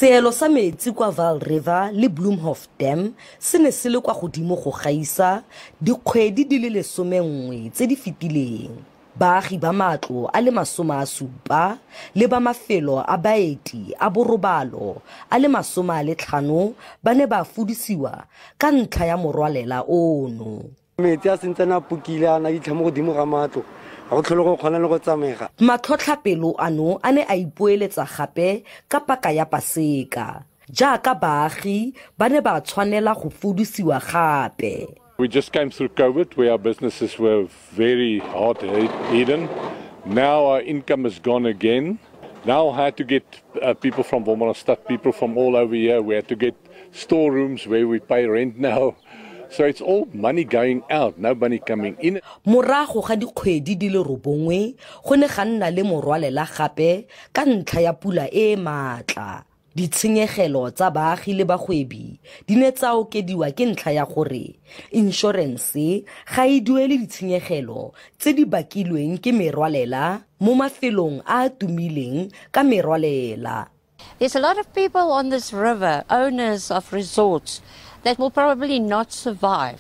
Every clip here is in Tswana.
Seelo sa metsi kwa Vaal River le Bloemhof Dam se ne se le kwa godimo go gaisa dikgwedi di le 11 tse di fetileng. Baagi ba matlo a le 70 le ba mafelo a baeti a borobalo a le 50 ba ne ba fudusiwa ka ntlha ya morwalela ono. Metsi a sentsene a pukile a na fitlha mo godimo ga matlo, ga go tlhole go kgona le go tsamega. Matlhotlhapelo ano a ne a ipoeletsa gape ka paka ya Paseka, jaaka baagi ba ne ba tshwanela go fudusiwa gape. We just came through COVID where our businesses were very hard hidden. Now our income is gone again. Now I had to get people from Wolmaransstad, people from all over here. We had to get storerooms where we pay rent now. So it's all money going out, no money coming in. Morago ga dikgwedi di le 9, go ne ga nna le morwalela gape ka ntlha ya pula e e maatla. Ditshenyegelo tsa baagi le bagwebi di ne tsa okediwa ke ntlha ya gore inšorense ga e duele ditshenyegelo tse di bakilweng ke merwalela mo mafelong a a tumileng ka merwalela. There's a lot of people on this river, owners of resorts, that will probably not survive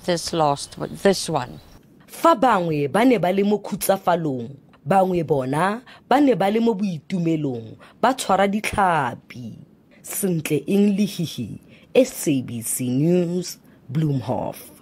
this one. Fa bangwe ba ne ba le mo khutsafalong, bangwe bona ba ne ba le mo boitumelong, ba tshwara ditlhapi. Sentle Eng Lehihi, SABC News, Bloemhof.